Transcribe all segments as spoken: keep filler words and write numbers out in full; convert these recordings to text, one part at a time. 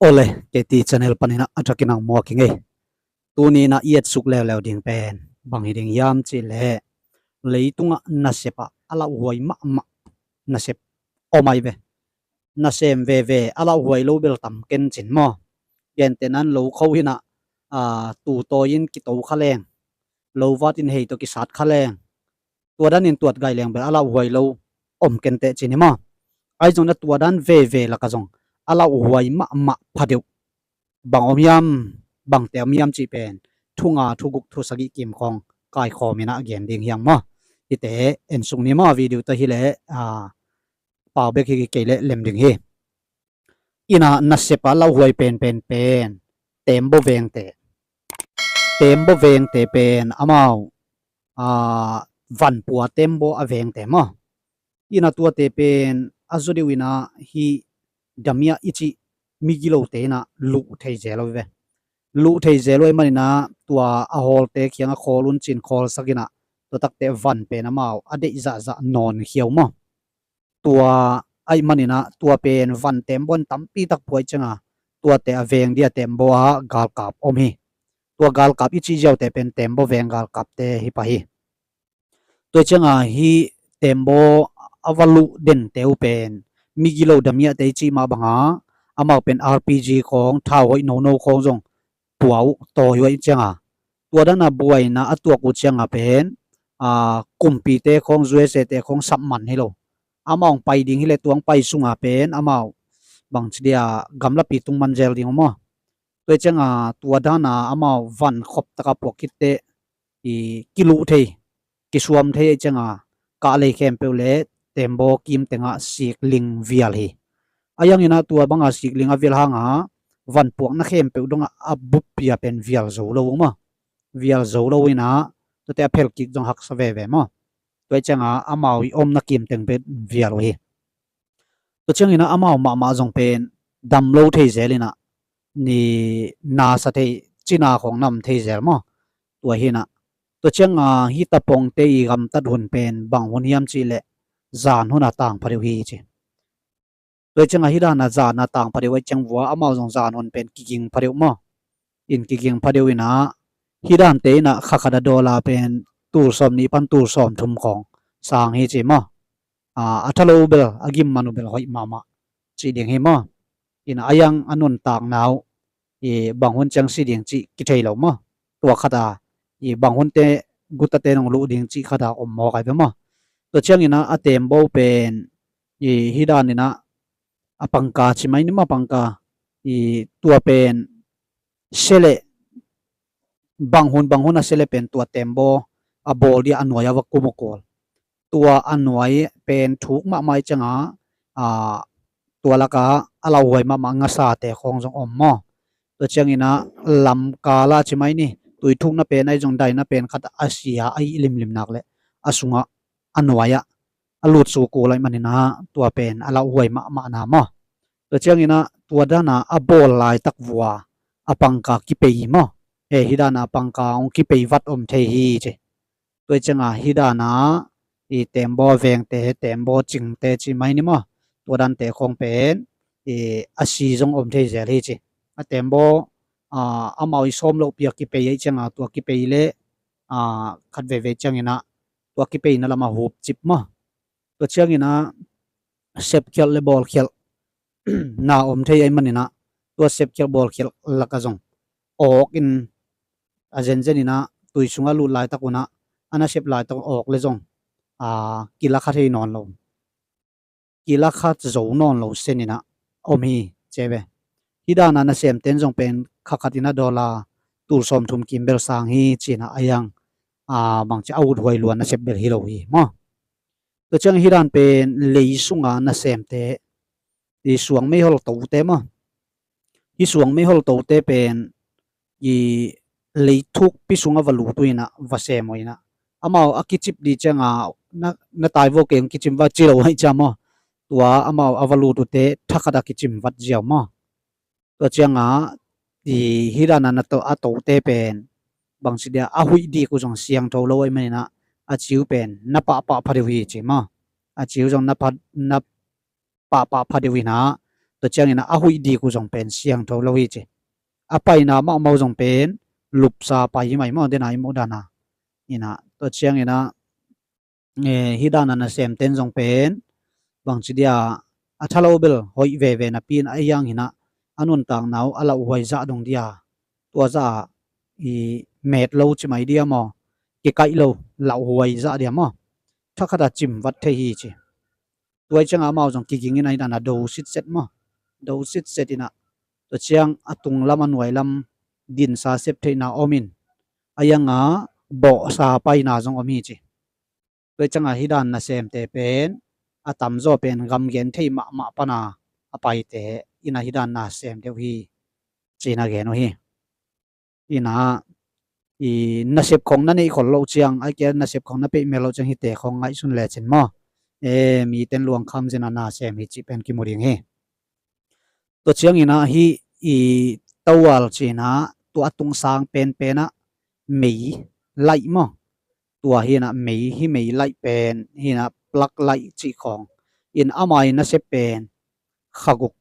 Ole, K T channel panin a thakin ang muak hi ngei. Tuni in a i etsuk leuleu ding pen bang hi ding hiam cih leh, leitungah nasep ah a lauhuai mahmah nasep om ahi ve. Nasem veve a lauhuai lo bel tam ken cin maw. Gentehna in lo kho in a, aa, tu tawi in kito kha leng, lo vat in hei tawh kisat kha leng, tua dan in tuat gai leng bel a lauhuai lo om ken teh cin hi maw. Ahi zongin a tua dan veve lakah zong a lauhuai mahmah pha deuh bang om hiam, bangte om hiam cih pen thu nga, thu guk, thu sagih kim khawng kaikhawm in a gen ding hi hang maw. Hihte en suk ni maw, video tawh hi leh, aa, pau bek hi kei leh lem ding hi. In a nasep a lauhuai penpen pen tembaw vengte. Tembaw vengte pen amau, aa, vanpua tembaw a vengte maw. In a tuate pen a zaw deuh in a hih damiah i cih migilote in a luh thei zel uh hi ve. Luh thei zel uh ahih manin a tua a hawlte kiangah khawl un cin khawlsak in a, tua takte van pen amau a deih zahzah nawn khia uh maw. Tua ahih manin a tua pen van tembaw in tampi tak pua ahih ciangin a, tuate a veng dia tembaw ah galkap om hi. Tua galkap i cih ziaute pen tembaw veng galkapte hi pah hi. Tua ciangin a hih tembaw a va luh dente uh pen migilo damiahte i cih mah bangin a, amau pen R P G khawng, thau hoih nono khawng zong pua uh, tawi uh ahih ciangin a, tua dan a buaina a tuak uh ciangin a pen, aa, kumpite khawng, U S A te khawng sap man hi lo. Amau hong pai ding hi leh tua hong pai sungah pen amau bangci dia gamlapi tung man zel ding uh maw. Tua ahih ciangin a tua dan a amau van khop takin puak khit teh i kiluh thei, kisuam thei ahih ciangin a, kah lei khempeuh leh tembaw kim tengah sikling vial hi. Ahi hangin a tua banga sikling a vial hangin a van puakna khempeuh dongah a buppi a pen vial zo lo uh maw. Vial zo lo in a, tuate a phelkik zong haksa veve maw. Tua ahih ciangin a amau i omna kim teng pen vial uh hi. Tua ciangin a amau mahmah zong pen dam lo thei zel in a, ni nasa thei, cina khawng na om thei zel maw. Tua hi in a, tua ciangin a hih tapongte i gamtat hun pen bang hun hiam cih leh zan hun a tang pha deuh hi ci. Tua ahih ciangin a hih dan a zan a tang pha deuh ahih ciang vua amau zong zan hun pen kiging pha deuh maw. In kiging pha deuh in a, hih dante in a kha khat a dollar pen tul sawm nih pan tul sawm thum khawng sang hi ci maw. Aa, a tha lo uh bel, a gim man uh bel hoih mahmah cih ding hi maw. In a, ahi hang a nuntakna uh i bang hun ciang si ding cih kithei lo maw. Tua khat a i bang hunte guttate nong luh ding cih khat a om mawk ahi ve maw. Tua ciangin a, a tembaw pen i hih dan in a, a pangka ci mai ni maw, pangka i tua pen se leh bang hun bang hun a se leh pen tua tembaw a bawl dia a nuai a va kum uh kul. Tua a nuai pen thuk mahmah ahih ciangin a, aa, tua lakah a lauhuai mahmah ngasate khawng zong om maw. Tua ciangin a lamkal a ci mai ni, tui thukna pen ahi zong daina pen khat a sia ahi limlim nak leh a sungah a nuai ah a lut suk uh lai manin a tua pen a lauhuai mahmah na maw. Tua ciangin a tua dan a a bawl laitak vua a pangka kipei maw. He, hih dan a pangka hong kipei vat om thei hi ci. Tua ahih ciangin a hih dan a i tembaw vengte, tembaw cingte ci mai ni maw. Tua dante khawng pen i a si zong om thei zel hi ci. A tembaw, aa, amau i sawm lohpi a kipei ahih ciangin a tua kipei leh, aa, khat veve ciangin a tua kipeina lamah hupcip maw. Tua ciangin a sepkhialh leh bawlkhialh na om thei ahih manin a, tua sepkhialh bawlkhialh lakah zong awk in a zenzen in a, tui sungah lut laitak un a, a nasep laitak un awk leh zong, aa, kilakha thei nawn lo. Kilakha zo nawn lo sen in a om hi ci ve. Hih dan a nasemte in zong pen kha khat in a dollar tul sawm thum kim bel sang hi ci in a, ahi hang, aa, bangci a uthuai lua nasep bel hi lo hi maw. Tua ciang hih dan pen lei sunga nasemte, i suang meihol tote maw. Hih suang meihol tote pen i leithuk pi sungah va lut uh in a, va sem uh in a, amau a kicip ding ciangin a, na, na tai vo kei hong kicim va ci lo ahih ciang maw. Tua amau a va lut uhte thakhat a kicim vat ziau maw. Tua ciangin a, i hih dan a na to, a tote pen bangci dia a huih dik uh zong siangtho lo ahih manin a, a ci uh pen na pahpah pha deuh hi ci maw. A ci uh zong na pha, na pahpah pha deuh in a, Tua ciangin ah a huih dik uh zong pen siangtho lo hi ci. A paina mahmah uh zong pen lupsa pai hi mai maw, dena i muh dana. Ina tua ciangin ah hih dana nasemten zong pen bangci dia a thalo bel hoih veve napi in a iang hinah a nuntakna uh a lauhuai zah dong dia tua zah i met lo ci mai dia maw, kikaih lo lauhuai zah dia maw, thakhat a cim vat thei hi ci. Tua i ciangah amau zong kigingin a hih dana do sitset maw, do sitset inah tua ciang a tunglam a nuailam dinsa sep theihna om in a iangah bawhsa paina zong om hi ci. Tua i ciangah hih dan nasemte pen a tamzaw pen gamgen thei mahmah pana a paite inah hih dan nasem deuh hi cina gen uh hi. Inah i nasep khong na neih khol loh ciang, ai kia nasep khong na peih mel loh ciang hihte khong ngaihsun lecin maw, e, miten luangkham zina nasem hi cih pen kimu ding hi. Tua ciangin ah hih i towel cinah tua a tung sang penpenah mei laih maw. Tua hinah mei, hih mei laih pen hinah plak laih cih khawng in ama i nasep pen khaguk,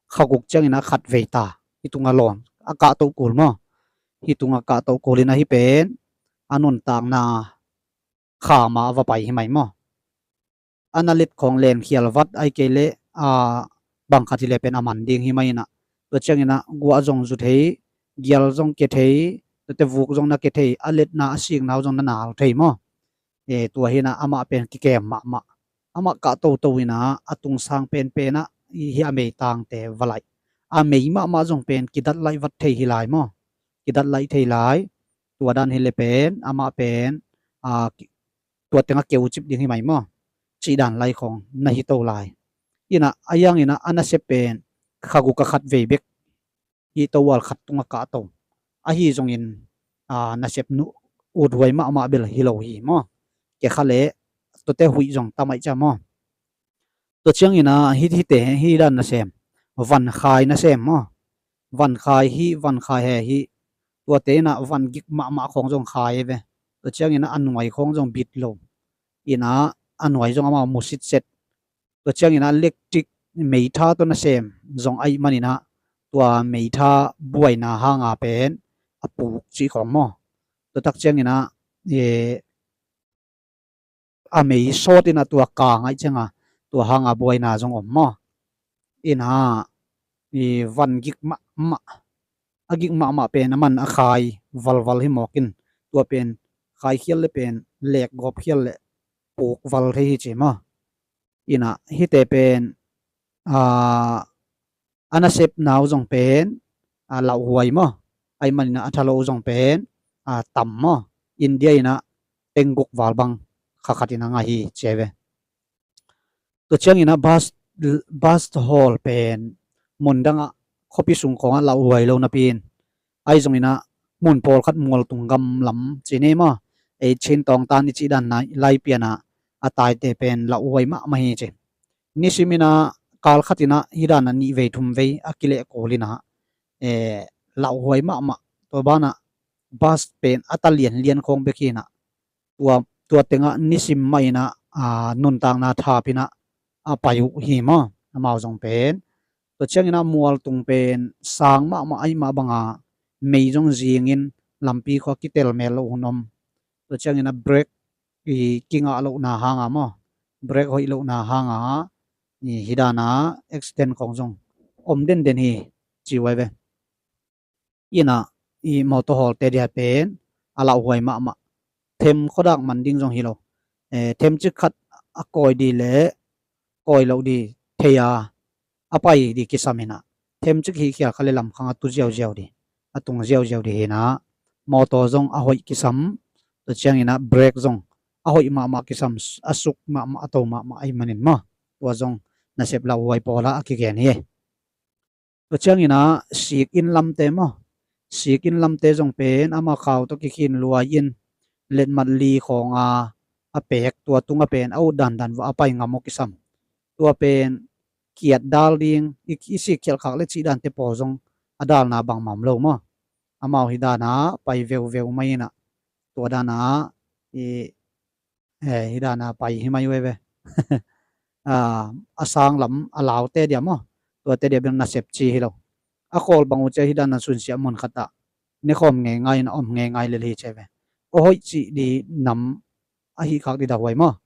khaguk ciangin ah khat vei ta. Hih tungah lawn a kahtoh kul maw. Hih tungah kahtoh kul in ah hih pen a nuntakna khama a va pai hi mai maw. A na let khawng lenkhial vat ai kei leh a bangkhat hileh pen a man ding hi mai inah. Tua ciangin ah guah zong zu thei, gial zong ke thei, tuate vuk zong na ke thei, a letna a sikna uh zong na nal thei maw. E, tua hinah amah pen kikem mahmah. Amah kah toto inah a tung sang penpenah hih a meitangte va laih. A mei mahmah zong pen kidat laih vat thei hi lai maw. Kidat laih thei lai. Tua dan hileh pen amah pen a, tua tengah keu cip ding hi mai maw. Cih dan lai khawng na hi to lai. Inah a iang inah a nasep pen khaguk a khat vei bek hih towel khat tungah kah to. Ahi zongin a, nasep nuh uthuai mahmah bel hi lo hi maw. Kekha leh tuate huih zong tamaih cia maw. Tua ciangin ah hih, hihte hih dan nasem, vankhai nasem maw. Vankhai hih, vankhai he hih. Tuate inah van gik mahmah khawng zong khai ve. Tua ciangin ah a nuai khawng zong bit lo. Inah a nuai zong amau mu sitset. Tua ciangin ah electric meitha tawh nasem zong ahih manin ah tua meitha buaina hanga pen a puk cih khawng maw. Tua tak ciangin ah e, a mei sawt inah tua kang ahih cianga tua hanga buaina zong om maw. Inah i van gik mahmah, a gik mahmah pen a man a khai valval hi mawk in, tua pen khai khial le pen lek gawp khial le puk val thei hi ci maw. Inah hihte pen a, a nasepna uh zong pen a, lauhuai maw. Ahih manin ah a thalo uh zong pen a, tam maw. India inah tengguk val bang khakhat inah ngah hi ci ve. Tua ciangin ah bus, bus hawl pen mun dangah khuapi sung khawngah lauhuai lo napi in, ahi zongin ah mun pawlkhat mualtung gam lam ci ni maw, ei Chin tawngtan i cih dan lai pianah a taite pen lauhuai mahmah hi ci. Nisim inah kal khat inah hih danah nih vei thum vei a kileh kul inah e, lauhuai mahmah. Tua banah bus pen a ta lianlian khawng bek hi inah tua, tua tengah nisim mah inah a, nuntakna thap inah a pai uh hi maw. Amau zong pen tua ciangin ah mualtung pen sang mahmah ahih mah banga mei zong zingin lampi khua kitel mel loh hun om. Tua ciangin ah brake i kingah lohna hanga maw, brake hoih lohna hanga i hih dana accident khawng zong om denden hi ci uh ai ve. Inah i motor hawlte dia pen a lauhuai mahmah. Them khuadak man ding zong hi lo. E, themcik khat a kawi di le kawi loh di thei a, a pai di kisam inah themcik hih khial kha le lamkhang a tu ziauziau di, a tung ziauziau di hi inah motor zong a hoih kisam. Tua ciangin ah brake zong a hoih mahmah kisam, a suk mahmah, a to mahmah ahih manin maw. Tua zong nasep lauhuai pawlah a kigen hi. Tua ciangin ah sik inn lamte maw, sik inn lamte zong pen ama khau tawh kikhin luai in letmat li khawnga a pek tua tungah pen a ut dandan vah a pai ngam aw kisam. Tua pen kiat dal ding i, i sik khialh khak le cih dante pawl zong a dalna bangmah om lo maw. Amau hih dana pai veuveu mai inah tua dana i, e, hih dana pai hi mai uh e ve. A, a sang lam a laute dia maw, Tuate dia bel nasep ci hi lo. A khawl bang uh cia hi dan a sunsiah mun khatah nekhawm ngeingai in a om ngeingai lel hi cia ve. A hoih cih di nam ahi khak di dah huai maw.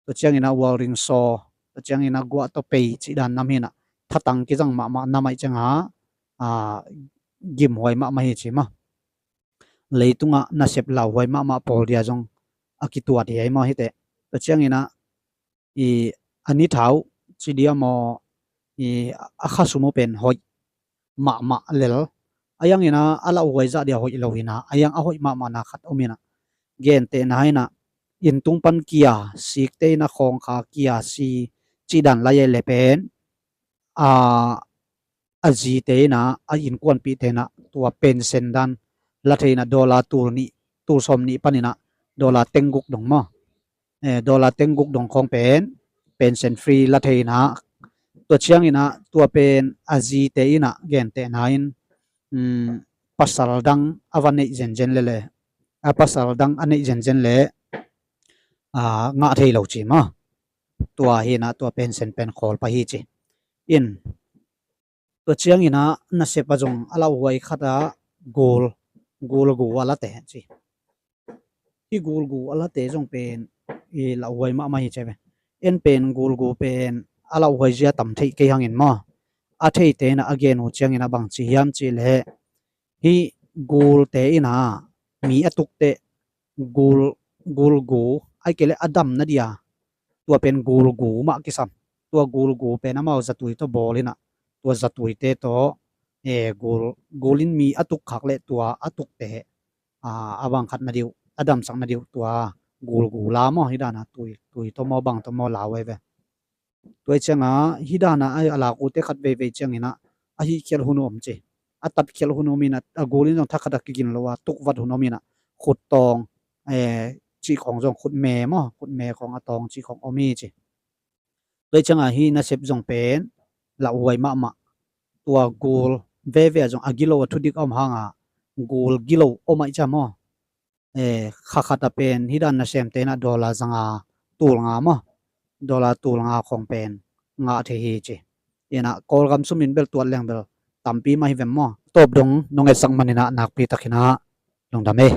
Tua ciangin a walring saw, tua ciangin a guah tawh pei cih dan nam hinah thatang kizang mahmah nam aih cianga gimhuai mahmah hi ci maw. Leitungah nasep lauhuai mahmah pawl dia zong a kituat hi ai maw hiteh. Tua cianginah i a ni thau ci dia maw, i a khasum uh pen hoih mahmah lel. A yanginah a lauhuai zah dia hoih lo hinah a yang a hoih mahmahna khat om hinah, gentehna hinah inntung pan kia sikte inah khawngkha kia si cih dan lai ai le pen a a zite inah a innkuanpihte inah tua pensen dan la thei inah dollar tul nih, tul sawm nih paninah dollar tengguk dong maw. Dollar tengguk dong khawng pen pensen free la thei inah, tua cianginah tua pen a zite inah gentehna in pasal dang a va neih zenzen lele, a pasal dang a neih zenzen le ngah thei lo ci maw. Tua hinah tua pensen pen khawl pah hi ci. In tua cianginah nasep a zong a lauhuai khatah gul, gulgu a late ci. Hih gulgu a late zong pen i lauhuai mahmah hi cia ve. En pen gulgu pen a lauhuai zia tam theih kei hangin maw, a theite inah a gen uh cianginah bang ci hiam cih leh hih gulte inah mi a tukteh gul, gulgu ai kei leh a damna dia tua pen gulgu mah kisam. Tua gulgu pen amau zatui tawh bawl inah tua zatuite tawh gul, gul in mi a tuk khak leh tua a tukte a bang khat na diuh, a damsak na diuh tua gulgu la maw, hi dana tui, tui tawh maw bang tawh maw la uh ai ve. Tua hi cianga hi dana a lak uhte khat veivei cianginah a hih khialh hun uh om ci. A tat khialh hun uh om inah a gul in zong thakhat a kigin lo a tukvat hun om inah khut tawng cih khawng zong khut me maw, khut me khawng a tawng cih khawng om hi ci. Tua hi cianga hih nasep zong pen lauhuai mahmah. Tua gul veve a zong a gilo a thudik a om hanga gul gilo om aih cia maw. Kha khat a pen hi dan nasemte inah dollar zanga tul nga maw, dollar tul nga khawng pen ngah thei hi ci. Inah Kawlgam sumin bel tuat leng bel tampi mah hi vem maw. Tawp dong nong etsak maninah nakpi takinah lungdam ei.